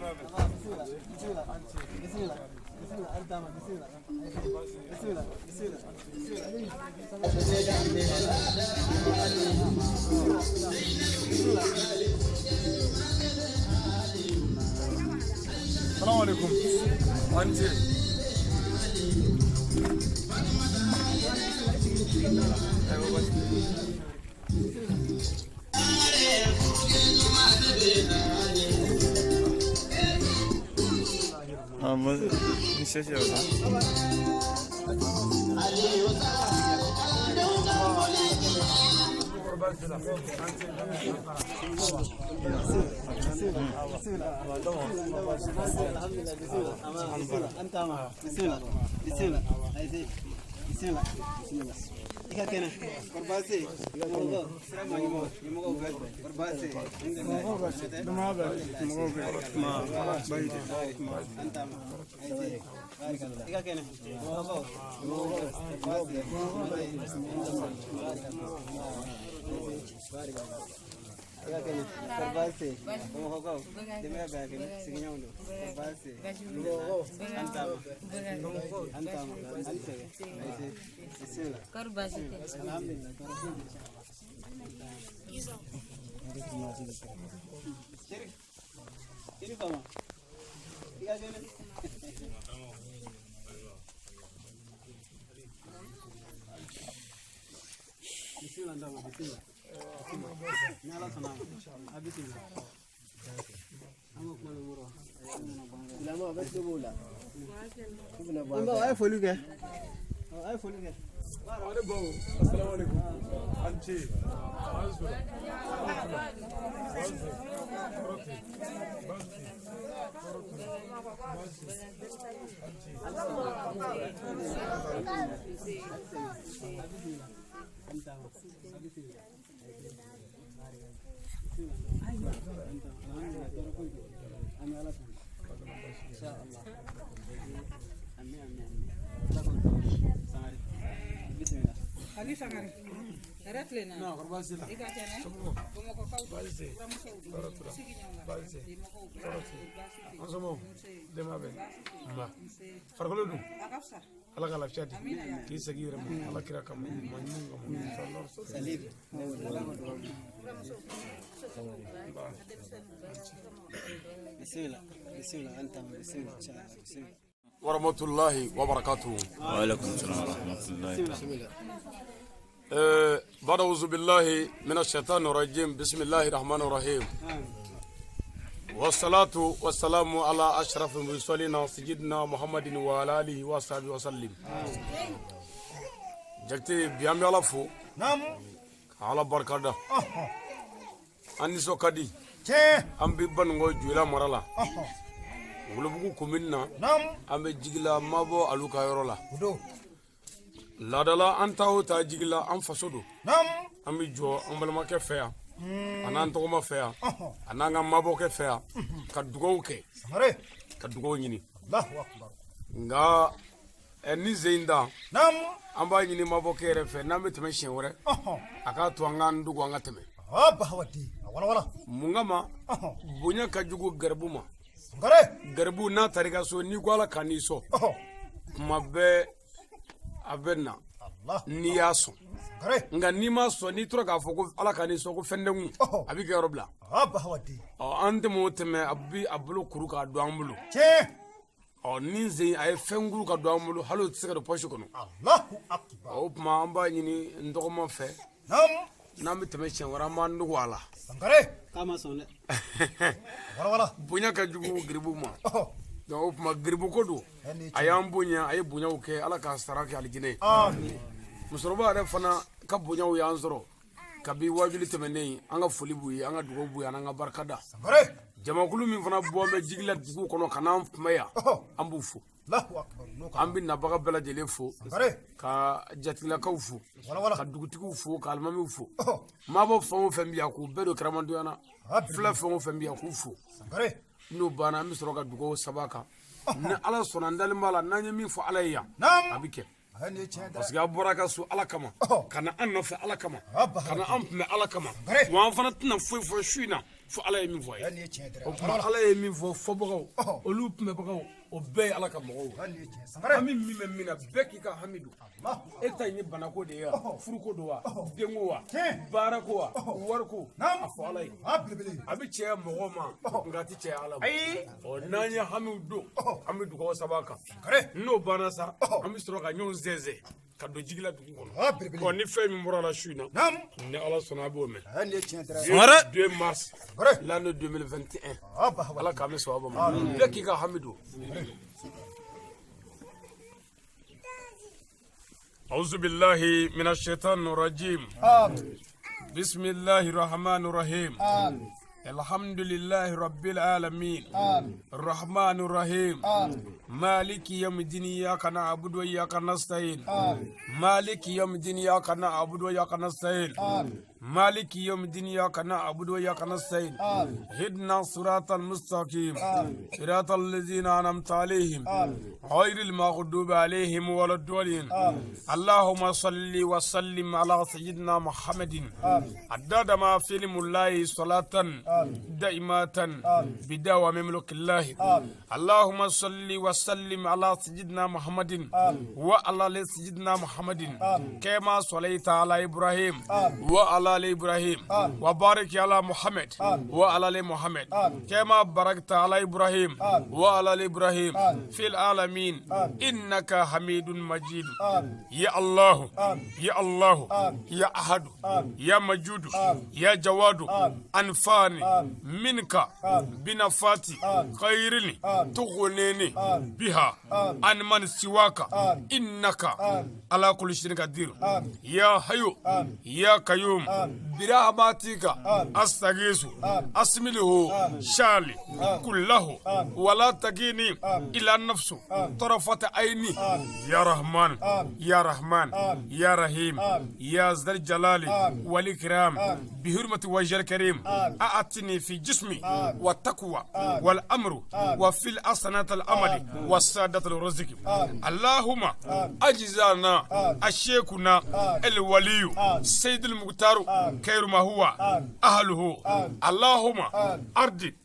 Bisimila, bisimila, bisimila, an taama, bisimila, bisimila, bisimila, bisimila. Salamu alaikum. An ce. Ama bir şey oldu. Bisimila, an taama, bisimila, bisimila, ayi bisimila, bisimila. I ka kɛnɛ, kɔri baasi tɛ yen? Ɲɛmɔgɔ, ɲɛmɔgɔ, ɲɛmɔgɔw bɛɛ, kɔri baasi tɛ yen? An taama, ayi i ka kɛnɛ, ɲɛmɔgɔ, ɲɛmɔgɔ, baasi tɛ yen? I ka kɛnɛ, kɔri baasi tɛ yen? Bamakɔkaw, denbaya bɛɛ ka kɛnɛ, sigiɲɔgɔnw don, kɔri baasi tɛ yen? An taama, an taama, an sɛgɛn, ayi bisimila. Kɔri baasi tɛ? Alhamdulillah, tɔɔrɔ foyi tɛ. Sherif, Sherif ama. I ka kɛnɛ. Bisimila n dama, bisimila. Ni Ala sɔnna a ma, a bisimila. An ka kuma bɛ mɔrɔ. Silamɛw a bɛ tulo b'o la. An baw, a ye foli kɛ. A ye foli kɛ. Ale baw, assalamu alaikum. An ce. An sɔrɔ. Baasi. Tɔɔrɔ tɛ. Baasi. Tɔɔrɔ tɛ. Baasi. An ce. An taama, a bisimila. Alhamdulillah, tɔɔrɔ foyi tɛ. An bɛ Ala tanu. Inshallah. Ami, ami, ami. Ala k'o tɔɔrɔ. Sangare. Bisimila. Ali Sangare, hɛrɛ tilenna. Na, kɔri baasi la. I ka kɛnɛ. Somɔgɔw. Bamakɔkaw, Baasi tɛ. buramusow don, Tɔɔrɔ t'u la. sigiɲɔgɔnw, Baasi tɛ. dimɔgɔw bɛɛ, Tɔɔrɔ tɛ. baasi tɛ. An somɔgɔw. Nse, Denbaya bɛɛ. baasi tɛ. Nba. Nse, Farikolo dun? a ka fisa. Ala ka lafiya di. Amina ya. K'i segin i yɛrɛ ma. Ala kira kama. Maa ɲumanw kama. Sallallahu alaihi wasallam. Nba. Bisimila, bisimila, an taama, bisimila, inshallah, bisimila. Warahmatullahi wabarakatuhu. Wa alaikum salam wa rahmatullahi. Bisimila. بعد أعوذ بالله من الشيطان الرجيم بسم الله الرحمن الرحيم والصلاة والسلام على أشرف المرسلين سيدنا محمد وعلى آله وصحبه وسلم. Jakite, bi an bɛ Ala fo ka Ala barika da. An nisɔn ka di. An bɛ Banikɔ Joyila mara la, Wolobugu commune na. An bɛ Jigila mabɔ alu ka yɔrɔ la. Laadala an ta o ta Jigila, an faso don. An bɛ jɔ an balimakɛ fɛ yan, a n'an tɔgɔma fɛ yan, a n'an ka mabɔkɛ fɛ yan, ka dugawu kɛ, ka dugawu ɲini. Nka ni zen da, an b'a ɲini mabɔkɛ yɛrɛ fɛ, n'an bɛ tɛmɛ siɲɛ wɛrɛ, a k'a to an k'an dogo, an ka tɛmɛ. Mun kama? Bonya ka jugu garibu ma. Garibu n'a taara i ka so, n'i ko Ala ka n'i sɔn, kuma bɛɛ a bɛ na n'i y'a sɔn. Nka n'i ma sɔn, n'i tora k'a fɔ ko Ala ka n'i sɔn, ko fɛn tɛ n kun, a b'i ka yɔrɔ bila. Ɔ, an tɛmɛ o tɛmɛ, a bi a bolo kuru k'a don an bolo. Ɔ, ni zen a ye fɛn kuru ka don an bolo, hali o tɛ se ka don pɔsi kɔnɔ. O tuma, an b'a ɲini n tɔgɔma fɛ, n'an bɛ tɛmɛ siɲɛ wɛrɛ, an b'an dogo a la. K'a ma sɔn dɛ. Bonya ka jugu garibu ma. Donc o tuma, garibu ko don, a y'an bonya, a ye bonyaw kɛ, Ala k'a sara kɛ alijinɛ ye. Musokɔrɔba yɛrɛ fana ka bonyaw y'an sɔrɔ kabi wajuli tɛmɛnen. An ka foli b'u ye, an ka dugawu b'u ye, an ka barika da. Jamakulu min fana bɔ bɛ Jigila dugu kɔnɔ ka n'an kunbɛn yan, an b'u fo. An bɛ nabaga bɛɛ lajɛlen fo, ka jatigilakaw fo, ka dugutigiw fo, ka alimamiw fo. Maabɔ fɛn o fɛn bɛ yan, k'u bɛɛ don karamadenya na. Fila fɛn o fɛn bɛ yan, k'u fo. N'o banna, an bɛ sɔrɔ ka dugawu saba kan. Ni Ala sɔnna, an dalen b'a la, n'an ye min fɔ Ala ye yan, a bɛ kɛ, parce que a bɔra ka so Ala kama ka na an nɔfɛ Ala kama, ka na an kunbɛn Ala kama. Wa an fana tɛna foyi fɔ su in na. Fo Ala ye min fɔ a ye. O tuma Ala ye min fɔ fɔbagaw, olu kunbɛbagaw, o bɛɛ ye Ala ka mɔgɔw. Hami min bɛ min na, bɛɛ k'i ka hami don. E ta in ye banako de ye wa, furuko don wa, denko wa, baarako wa, wariko, a fɔ Ala ye. A bɛ cɛya mɔgɔw ma, nka a tɛ cɛya Ala ma. Ɔ, n'an ye hamiw don, an bɛ dugawu saba kan. N'o banna sa, an bɛ sɔrɔ ka ɲɔgɔn zɛnzɛn ka don jigila dugu kɔnɔ. Ɔ, ni fɛn min bɔra la su in na, ni Ala sɔnna, a b'o mɛn. 2 mars l'année 2021, Ala k'an bɛ sɔn ma. Bɛɛ k'i ka hami don. أعوذ بالله من الشيطان الرجيم. بسم الله الرحمن الرحيم. الحمد لله رب العالمين الرحمن الرحيم مالك يوم الدين إياك نعبد وإياك نستعين مالك يوم الدين إياك نعبد وإياك نستعين مالك يوم الدين إياك نعبد وإياك نستعين اهدنا الصراط المستقيم صراط الذين أنعمت عليهم غير المغضوب عليهم ولا الضالين. اللهم صل وسلم على سيدنا محمد عدد ما في علم الله صلاة دائمة بدوام ملك الله. اللهم صل وسلم على سيدنا محمد وعلى آل سيدنا محمد كما صليت على إبراهيم وعلى آل إبراهيم وبارك على محمد وعلى آل محمد كما باركت على إبراهيم وعلى آل إبراهيم في العالمين إنك حميد مجيد. يا الله، يا الله، يا أحد، يا مجود، يا جواد، أنفعني منك بنفاتي خير تغنيني بها عن من سواك إنك على كل شيء قدير. يا حي يا قيوم برحمتك أستغيث أسمله شالي كله ولا تكلني إلى نفسي طرفة عيني. يا رحمن، يا رحمن، يا رحيم، يا ذا الجلال والإكرام بحرمة وجه الكريم أعطني في جسمي والتقوى والأمر وفي الأسنة الأمل والسادة الرزق. اللهم أجزانا الشيخنا الولي سيد المختار خير ما هو أهله. اللهم أرضي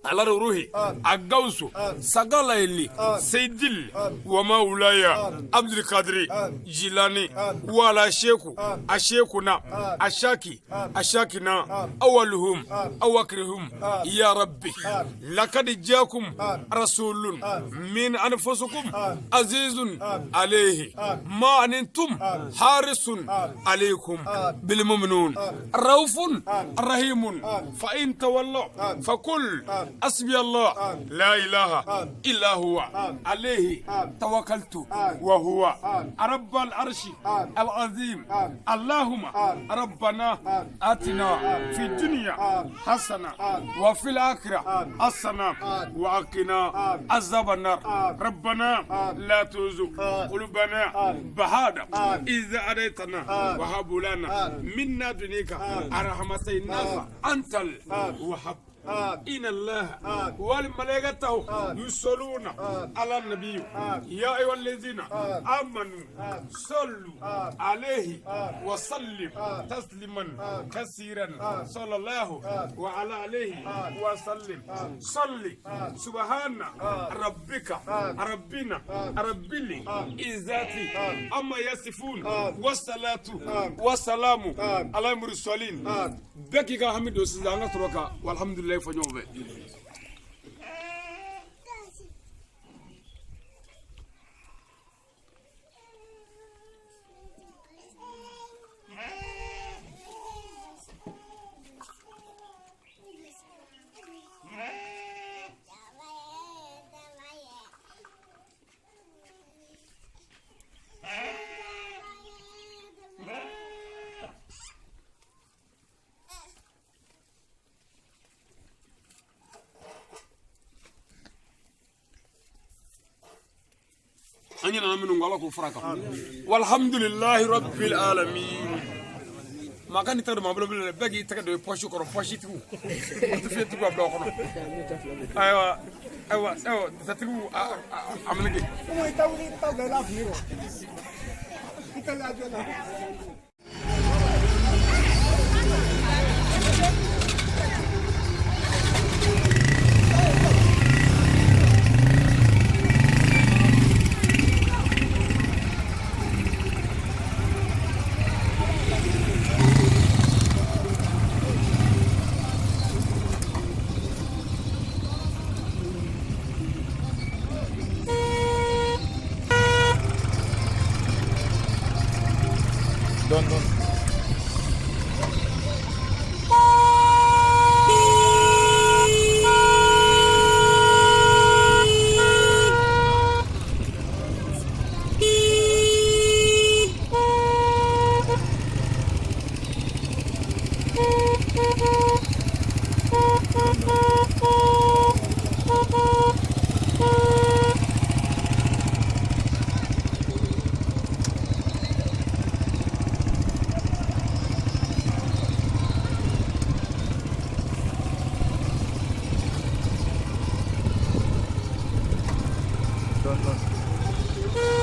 على روحي الغوث سقالي سيدل ومولاي عبد القادر جيلاني ولا شيخ الشيخنا الشاكي الشاكنا أولهم أواخرهم. يا ربي لقد جاءكم رسول من أنفسكم عزيز عليه ما عنتم حارس عليكم بالمؤمنون رؤوف رحيم. فإن تولوا فقل حسبي الله لا إله إلا هو عليه توكلت وهو رب العرش العظيم. اللهم ربنا آتنا في الدنيا حسنة وفي الآخرة حسنة وقنا عذاب النار. ربنا لا تزغ قلوبنا بعد إذ هديتنا وهب لنا من لدنك رحمة إنك أنت الوهاب. إن الله والملائكته يصلون على النبي يا أيها الذين آمنوا صلوا عليه وسلم تسليما كثيرا. صلى الله وعلى عليه وسلم. صلي سبحان ربك ربنا رب العزة عما يصفون والصلاة والسلام على المرسلين. Bɛɛ k'i ka hami don sisan, an ka sɔrɔ ka walhamdulilayi fɔ ɲɔgɔn fɛ. An ɲinɛna minnu kɔ, Ala k'o fara kan. Walhamdulilahi rabbil alamin. Maa ka n'i tɛgɛ don maa bolo bilen dɛ, bɛɛ k'i tɛgɛ don i pɔsi kɔrɔ, pɔsitigiw, portefeuille tigiw, a bila o kɔnɔ. Ayiwa, ayiwa, ayiwa, satigiw, a meleke. I tɛ wuli, i tɛ bila i la fili kɔ. I tɛ lajɔ la. dɔɔni dɔɔni.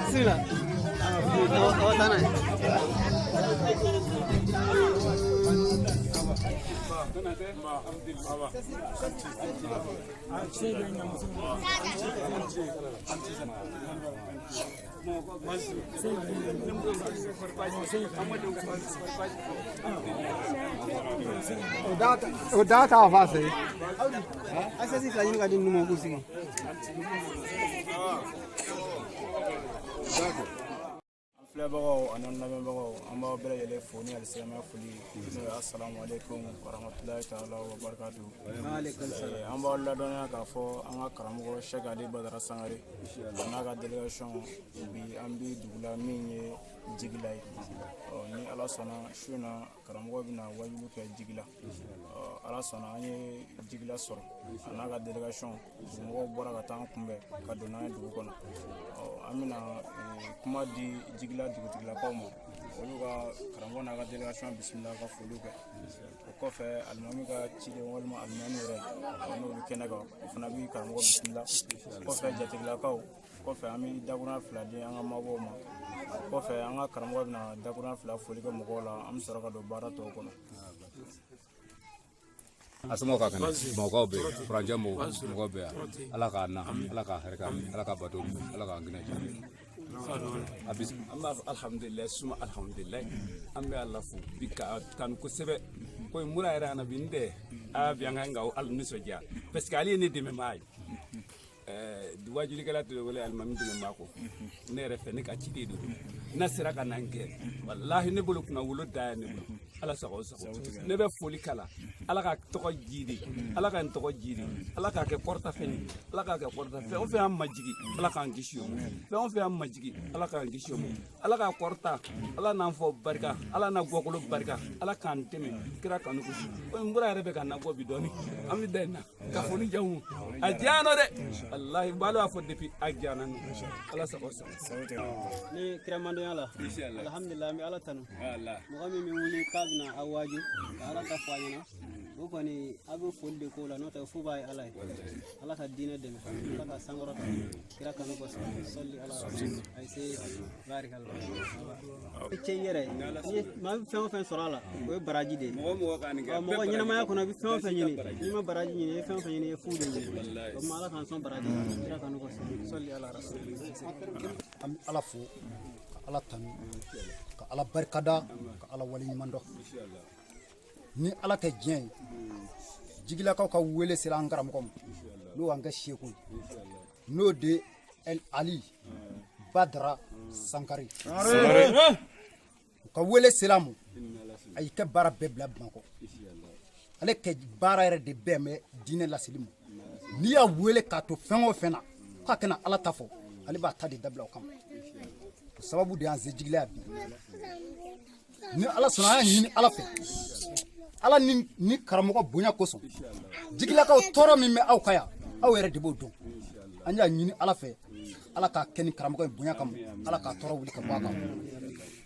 Bismillah. Awa taa n'a ye. O da ta fa se. A sɛsi fila ɲini ka di ninnu ma u k'u sigi. An filɛbagaw ani an lamɛnbagaw, an b'aw bɛɛ lajɛlen fo ni alisilamɛya foli ye, n'o ye asalamu aleykum warahmatulahi taala wa barakatu. An b'aw ladɔnniya k'a fɔ an ka karamɔgɔ Sɛki Ali Badara Sangare a n'a ka délégation, bi an bi dugu la min ye Jigila ye. Ɔ, ni Ala sɔnna, su in na karamɔgɔ bɛna wajulu kɛ Jigila. Ɔ, Ala sɔnna, an ye Jigila sɔrɔ a n'a ka délégation, mɔgɔw bɔra ka taa an kunbɛn ka don n'an ye dugu kɔnɔ. Ɔ, an bɛna kuma di Jigila dugutigilakaw ma, olu ka karamɔgɔ n'a ka délégation bisimila ka foliw kɛ. O kɔfɛ, alimami ka ciden walima alimami yɛrɛ, n'o bɛ kɛnɛ kan, o fana bɛ karamɔgɔ bisimila. Kɔfɛ, jatigilakaw kɔfɛ, an bɛ dakurunya fila di an ka mabɔw ma. Kɔfɛ, an ka karamɔgɔ bɛna dakurunya fila foli kɛ mɔgɔw la, an bɛ sɔrɔ ka don baara tɔw kɔnɔ. A somɔgɔw ka kɛnɛ, mɔgɔw bɛ yen, furancɛ mɔgɔw bɛ yan. Ala k'a na, Ala k'a hɛrɛ k'an, Ala ka bato, Ala k'an gɛnɛ. A bi an b'a fɔ alhamdulilayi suma alhamdulilayi. An bɛ Ala fo bi ka tanu kosɛbɛ. Ko mura yɛrɛ ana bi n tɛ a bi an kan ka ala nisɔndiya parce que ale ye ne dɛmɛ maa ye. Ɛɛ, wajulikɛla tɛ wele alimami dɛmɛ maa kɔ. Ne yɛrɛ fɛ, ne ka ciden don, n'a sera ka na n kɛ, walahi ne bolo kunna wolo da ye ne bolo. Ala sago sago. Ne bɛ foli kala, Ala ka tɔgɔ jidi, Ala ka n tɔgɔ jidi, Ala k'a kɛ kɔrɔta fɛn ye, Ala k'a kɛ kɔrɔta fɛn o fɛn y'an majigi, Ala k'an kisi o ma. Fɛn o fɛn y'an majigi, Ala k'an kisi o ma. Ala k'a kɔrɔta, Ala n'an fɔ barika, Ala n'a gɔkolo barika, Ala k'an dɛmɛ kira kanu kosi. Ko n bɔra yɛrɛ bɛ ka na bɔ bi dɔɔni, an bɛ da in na ka foli jamu. A diyana dɛ, walahi n b'ale b'a fɔ depuis a diyana nɔ. Ala sago sago. Ni kiramandonya la, alhamdulilah, an bɛ Ala tanu. Mɔgɔ min bɛ wuli k'a bɛna a waaju ka Ala ta fɔ a ɲɛna, o kɔni a bɛ foli de k'o la, n'o tɛ fo b'a ye Ala ye. Ala ka diinɛ dɛmɛ, Ala ka sankɔrɔta kira kanu kosɔn. Sɔli ala ayi se barikala. I cɛ i yɛrɛ n'i ye maa bɛ fɛn o fɛn sɔrɔ a la, o ye baraji de ye. Mɔgɔ ɲɛnamaya kɔnɔ, i bɛ fɛn o fɛn ɲini, n'i ma baraji ɲini, i ye fɛn o fɛn ɲini, i ye fu de ɲini. O tuma Ala k'an sɔn baraji la kira kanu kosɔn. Sɔli ala rasul. An bɛ Ala fo, ka Ala tanu, ka Ala barikada, ka Ala waleɲuman dɔn. Ni Ala kɛ diɲɛ ye, Jigilakaw ka wele sera an karamɔgɔ ma, n'o y'an kɛ seko ye, n'o de El Ali Badara Sankare. U ka wele sera a ma, a y'i kɛ baara bɛɛ bila Bamakɔ. Ale kɛ baara yɛrɛ de bɛn bɛ diinɛ laseli ma. N'i y'a wele k'a to fɛn o fɛn na k'a kana Ala ta fɔ, ale b'a ta de dabila o kama. O sababu de y'an se Jigila yan bi. Ni Ala sɔnna, an y'a ɲini Ala fɛ, Ala ni karamɔgɔ bonya kosɔn, Jigilakaw tɔɔrɔ min bɛ aw kan yan, aw yɛrɛ de b'o dɔn. An y'a ɲini Ala fɛ, Ala k'a kɛ ni karamɔgɔ in bonya kama, Ala k'a tɔɔrɔ wuli ka bɔ a kan,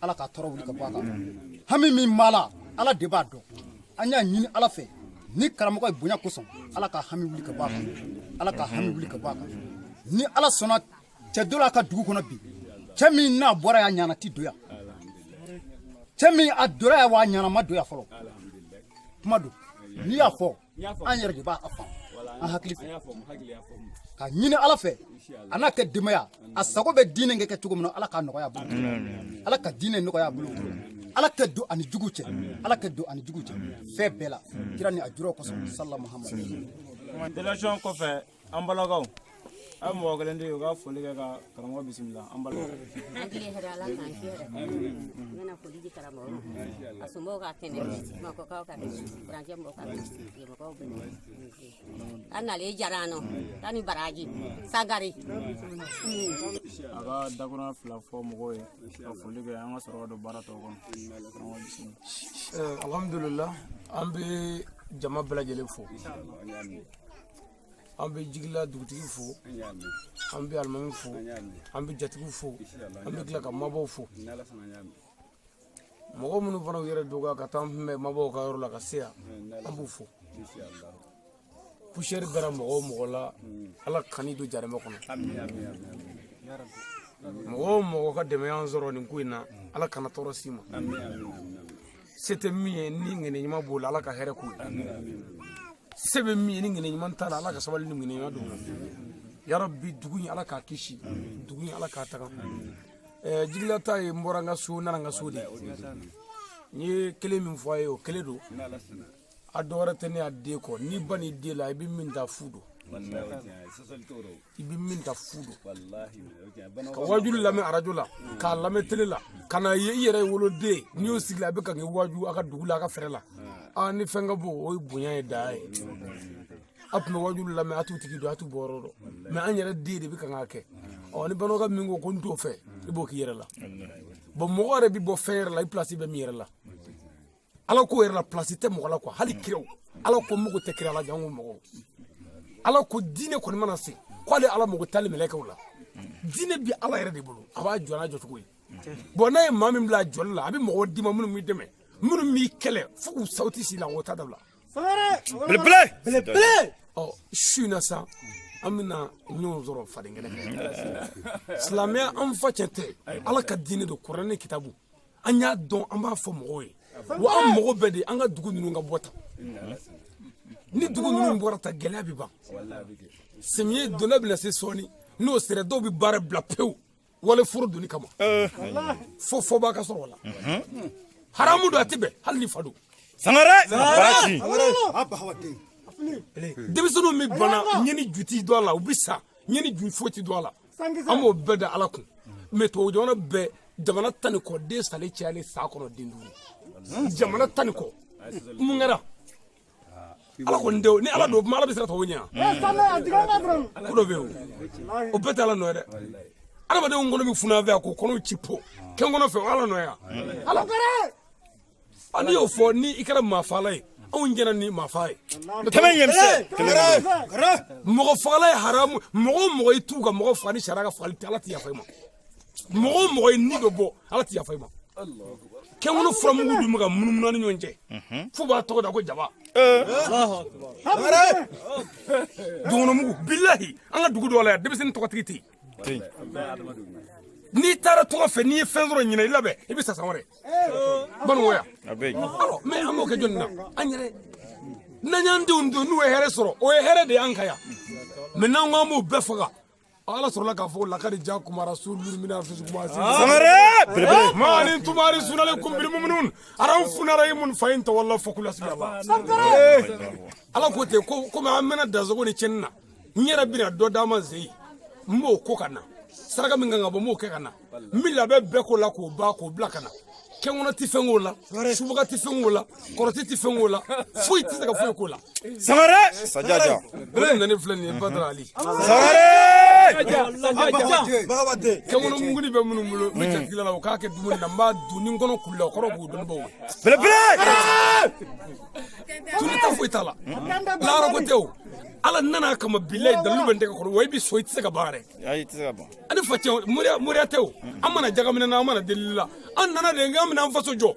Ala k'a tɔɔrɔ wuli ka bɔ a kan. Hami min b'a la, Ala de b'a dɔn. An y'a ɲini Ala fɛ, ni karamɔgɔ in bonya kosɔn, Ala ka hami wuli ka bɔ a kan, Ala ka hami wuli ka bɔ a kan. Ni Ala sɔnna, cɛ dɔ la ka dugu kɔnɔ bi, cɛ min n'a bɔra yan ɲana ti don yan, cɛ min a donna yan wa ɲana ma don yan fɔlɔ. Kuma don, n'i y'a fɔ, an yɛrɛ de b'a faamu an hakili fɛ. Ka ɲini Ala fɛ, a n'a kɛ denbaya, a sago bɛ diinɛ kɛ cogo min na, Ala k'a nɔgɔya a bolo, Ala ka diinɛ nɔgɔya a bolo, Ala ka don ani jugu cɛ, Ala ka don ani jugu cɛ fɛn bɛɛ la, kira ni a juraw kosɔn, sala Muhamadu. Délégation kɔfɛ, an balakaw A mɔgɔ kelen tɛ yen, u ka foli kɛ ka karamɔgɔ bisimila an balima. An tile hɛrɛ, Ala k'an si hɛrɛ. N bɛna foli di karamɔgɔ ma, a somɔgɔw ka kɛnɛ, bamakɔkaw ka kɛnɛ, furancɛ mɔgɔw ka kɛnɛ, mɔgɔw bɛɛ. An nalen diyara an nɔ, taa ni baraji Sangare. A ka dakurunya fila fɔ mɔgɔw ye ka foli kɛ, an ka sɔrɔ ka don baara tɔw kɔnɔ. Karamɔgɔ bisimila. Alhamdulillah, an bɛ jama bɛɛ lajɛlen fo, an bɛ Jigila dugutigi fo, an bɛ alimami fo, an bɛ jatigiw fo, an bɛ tila ka mabɔw fo. Mɔgɔ minnu fana u yɛrɛ dɔgɔya ka taa an kunbɛn mabɔw ka yɔrɔ la ka se yan, an b'u fo. Poussière bɛra mɔgɔ o mɔgɔ la, Ala kan'i don jahanama kɔnɔ. Mɔgɔ o mɔgɔ ka dɛmɛ y'an sɔrɔ nin ko in na, Ala kana tɔɔrɔ s'i ma. Se tɛ min ye, ni ŋɛnɛ ɲuman b'o la, Ala ka hɛrɛ k'o ye. Se bɛ min ye, ni ŋɛnɛ ɲuman t'a la, Ala ka sabali ni ŋɛnɛ ɲuman don. Yarabi, dugu in, Ala k'a kisi, dugu in, Ala k'a taga. Jigila ta ye, n bɔra n ka so, n nana n ka so de. N ye kelen min fɔ a ye, o kelen don. A dɔ wɛrɛ tɛ ne y'a den kɔ. N'i ba n'i den la, i bɛ min ta fu don, i bɛ min ta fu don. Ka wajulu lamɛn arajo la, k'a lamɛn tele la, ka na ye i yɛrɛ ye woloden, n'i y'o sigi a bɛ ka kɛ waju a ka dugu la, a ka fɛrɛ la. Aa, ni fɛn ka bon, o ye bonya ye, dan ye. A tun bɛ wajulu lamɛn, a t'u tigi dɔn, a t'u bɔ yɔrɔ dɔn, mɛ an yɛrɛ den de bɛ kan k'a kɛ. Ɔ, ni banakɔ min ko ko n t'o fɛ, i b'o k'i yɛrɛ la. Bɔn, mɔgɔ yɛrɛ bɛ bɔ fɛn yɛrɛ la, i pilasi bɛ min yɛrɛ la, Ala ko yɛrɛ la, pilasi tɛ mɔgɔ la kuwa. Hali kiraw, Ala ko mago tɛ kira la, janko mɔgɔw. Ala ko diinɛ kɔni mana se k'ale Ala mago t'ale mɛlɛkɛw la. Diinɛ bi Ala yɛrɛ de bolo, a b'a jɔ n'a jɔcogo ye. Bɔn, n'a ye maa min bila a jɔli la, a bɛ mɔgɔw d'i ma minnu b'i dɛmɛ, minnu b'i kɛlɛ fo k'u sawuti si la, o ta dabila. Belebele belebele. Ɔ, su in na sa, an bɛna ɲɔgɔn sɔrɔ faden kɛnɛ kan. Silamɛya, an fa cɛn tɛ, Ala ka diinɛ don, kuranɛ kitabu. An y'a dɔn, an b'a fɔ mɔgɔw ye wa an mago bɛɛ de an ka dugu ninnu ka bɔ tan. Ni dugu ninnu bɔra tan, gɛlɛya bɛ ban. Samiya donda bɛna se sɔɔni, n'o sera, dɔw bɛ baara bila pewu wale foro donni kama, fo fɔba ka sɔrɔ o la. Haramu don, a tɛ bɛn hali ni fa don. Sangare baraji. Denmisɛnninw bɛ bana, ɲɛni ju ti dɔn a la, u bɛ sa, ɲɛni ju foyi ti dɔn a la. An b'o bɛɛ da Ala kun. Mɛ tubabu jamana bɛɛ, jamana tan ni kɔ, den salen cayalen san kɔnɔ den duuru, jamana tan ni kɔ. Mun kɛra? Ala kɔni tɛ, ni Ala don kuma, Ala bɛ se ka tubabu ɲɛ. Ko dɔ bɛ yen, o bɛɛ tɛ Ala nɔ ye dɛ. Adamadenw kɔnɔ bɛ funu an fɛ yan k'o kɔnɔw ci po kɛn kɔnɔ fɛ, o Ala nɔ ye. Ala, n'i y'o fɔ, ni i kɛra maafala ye, anw jɛna ni maafa ye. Tɛmɛ ɲɛmisɛn. Mɔgɔ fagala ye haramu. Mɔgɔ o mɔgɔ i t'u ka mɔgɔ faga ni sariya ka fagali tɛ, Ala tɛ yafa i ma. Mɔgɔ o mɔgɔ ye ni dɔ bɔ, Ala tɛ yafa i ma. Kɛnkɔnɔ furamugu dun bɛ ka munumunu an ni ɲɔgɔn cɛ, fo b'a tɔgɔ da ko jaba dɔgɔnɔmugu. Bilahi, an ka dugu dɔw la yan, denmisɛnnin tɔgɔtigi tɛ yen. N'i taara tɔgɔ fɛ, n'i ye fɛn sɔrɔ ɲinɛ, i labɛn, i bɛ sa san wɛrɛ banuya. Alors, mais an b'o kɛ jɔnni na? An yɛrɛ, n'an y'an denw don, n'u ye hɛrɛ sɔrɔ, o ye hɛrɛ de y'an kan yan. Mais n'an ko an b'u bɛɛ faga, Ala sɔrɔla k'a fɔ lakadi jaakum rasulun min anfusikum Sangare belebele. ma anittum harisun alaykum bil mu'minun raufun rahimun fa in tawallaw faqul hasbi Allah. Ala ko ten ko komi an mɛnna dansago ni tiɲɛni na, n yɛrɛ bɛna dɔ d'a ma zeyi, n b'o ko ka na saraka min kan ka bɔ, n b'o kɛ ka na, n bɛ labɛn bɛɛ ko la k'o ban k'o bila ka na. Kɛnkɔnɔ tɛ fɛn k'o la, subaga tɛ fɛn k'o la, kɔrɔti tɛ fɛn k'o la, foyi tɛ se ka foyi k'o la. Sangare sajaja. O de nana filɛ nin ye, Badara Ali. Sangare. Kɛnkɔnɔ muguni bɛ minnu bolo, n bɛ jatigila la, o k'a kɛ dumuni na, n b'a dun ni n kɔnɔ kulila, o kɔrɔ k'u dɔnnibaw ye. Belebele. Tulu ta foyi t'a la, lahara ko tɛ o. Ala nana a kama, bilayi, dalilu bɛ n tɛgɛ kɔrɔ wa. I bɛ so, i tɛ se ka ban yɛrɛ. Ayi, i tɛ se ka ban. Ani fa cɛ, moriya tɛ o. An mana jagaminɛ na, an mana delili la, an nana de an bɛna an faso jɔ,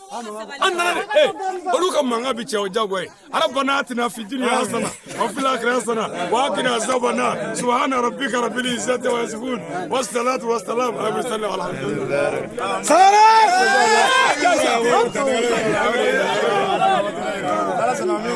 an nana de. Olu ka mankan bi cɛ, o jagoya ye. Rabbana atina fi dunya hasana wa fil akhirati hasana wa qina azaban nar. Subhana rabbika rabbil izzati wa yasifun, wassalatu wassalam ala mursalin, walhamdulillah. Sangare. Ala sɔnna min.